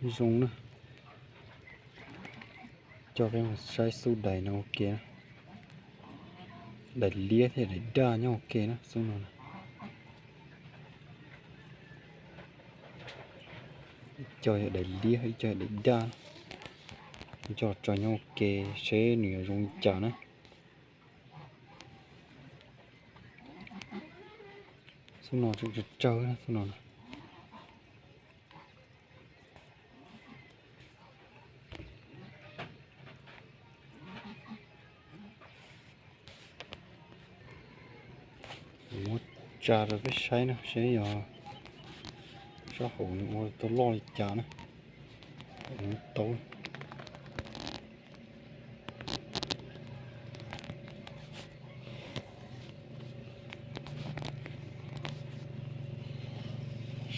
ຊົງນະ ເຈົ້າໄປໃຊ້ສູດໃດນະ ໂອເຄນະ ໄດ້ເລຍແທ້ ໄດ້ດ້ານະ ໂອເຄນະ ສູດນັ້ນນະ ເຈົ້າຢາກໄດ້ເລຍ ເຈົ້າຢາກໄດ້ດ້ານະ ເຈົ້າຈອຍໂອເຄ ເຊໜຶ່ງລົງຈານະ ສູດນັ້ນຈະເຈີນະ ສູດນັ້ນນະ. ໂອ້ ຈານໄປໃຊ້ນະ ໃຊ້ຢາຊາໂຫ ໂອ້ ໂຕຫຼໍ່ຈານະ ໂຕ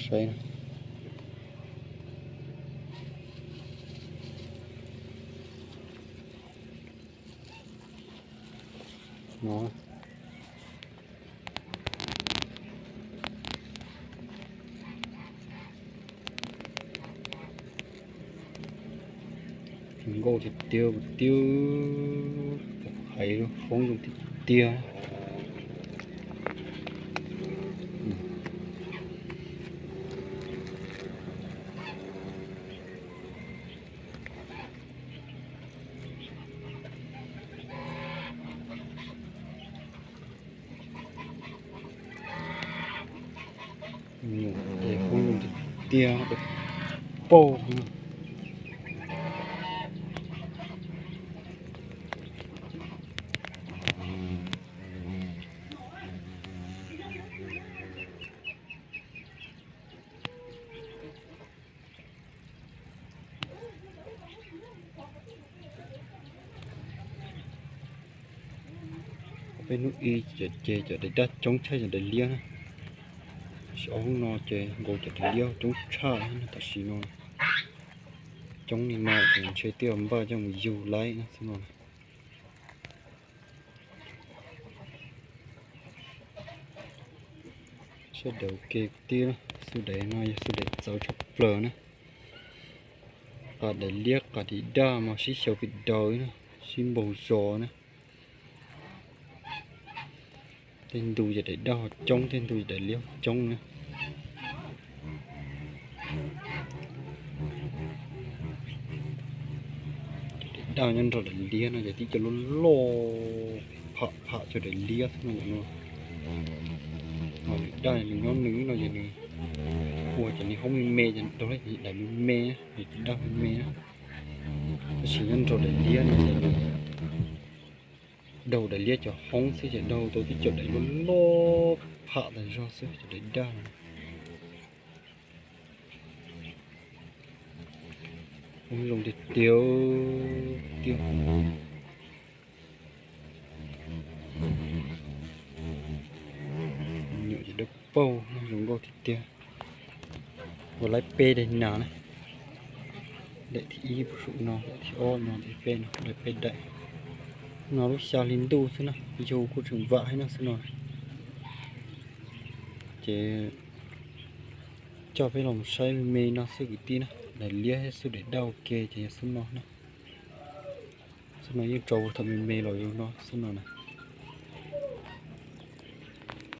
ໃຊ້ນະ ເນາະ ໂກຕິດຕິວຕິວ ໄຫຟງລົງຕິດຕິວ ໂອ້ ໄດ້ພຸ້ນເດ ໂປ້ ເປັນໜູອີ ຈະເຈ ຈະໄດ້ດັດຈົງໃຊ້ ຈະໄດ້ລ້ຽງນະ ຊິເອົານອເຈ ໂກຈະໄດ້ລ້ຽງຈົງຊານະ ຕາຊີນອນ ຈົງນີ້ມາເປັນເຊຕຽວບ້າຈັ່ງຢູ່ໄລນະ ສະນອນ ສະເດົາເກກຕີນະ ສຸດໃດນ້ອຍ ສຸດໃດເຈົ້າຈະເປີນະ ກາດໄດ້ລຽກ ກາດໄດ້ດ່າມາ ຊິເຊວປິດດອຍນະ ຊິບໍ່ຈອນະ ເຕັນດູຈະໄດ້ດ່າຈົງ ເຕັນດູຈະໄດ້ລຽກຈົງນະ. ດາວຍັງໂດດລຽນນະ ຈະຕິຈະໂລໂລ ພະ ພະຈະໄດ້ລຽນນະເນາະ ເອົາໄດ້ໜຶ່ງຍ້ອນໜຶ່ງເນາະ ຈະນີ້ ໂອ້ ຈະນີ້ເຮົາມີແມ່ ຈະໂດດໄດ້ມີແມ່ນະ ດາວມີແມ່ນະ ຊິຍັງໂດດໄດ້ລຽນນະ ໂດດໄດ້ລຽນຈະຫ້ອງຊິຈະໂດດ ໂຕທີ່ຈະໄດ້ໂລໂລ ພະໄດ້ຈອດຊິຈະໄດ້ດາວ ລົງຕິດຕຽວ ຕຽວ ເນາະ ຈະໄດ້ເປົ້າ ລົງໂດດຕິດຕຽວ ບໍ່ໄດ້ເປໄດ້ໜານະ ໄດ້ທີ່ອີ່ບຸສຸນອ ໄດ້ທີ່ອໍນອ ໄດ້ເປນອ ໄດ້ເປໄດ້ນອ ລູກຊາວລິນດູຊະນະ ຢູ່ກູເຖິງວະໃຫ້ນະຊະນອ ເຈ ຈອບໃຫ້ລອງໃຊ້ເມນອ ຊິກິຕິນະ ໄດ້ເລຍໃຫ້ສຸດ ໄດ້ດາວເກ ເຈ ຊະນອນະ ສະໜ້ອຍຍັງເຈົ້າທຳເມໂລຢູ່ເນາະ ສະໜ້ອຍນະ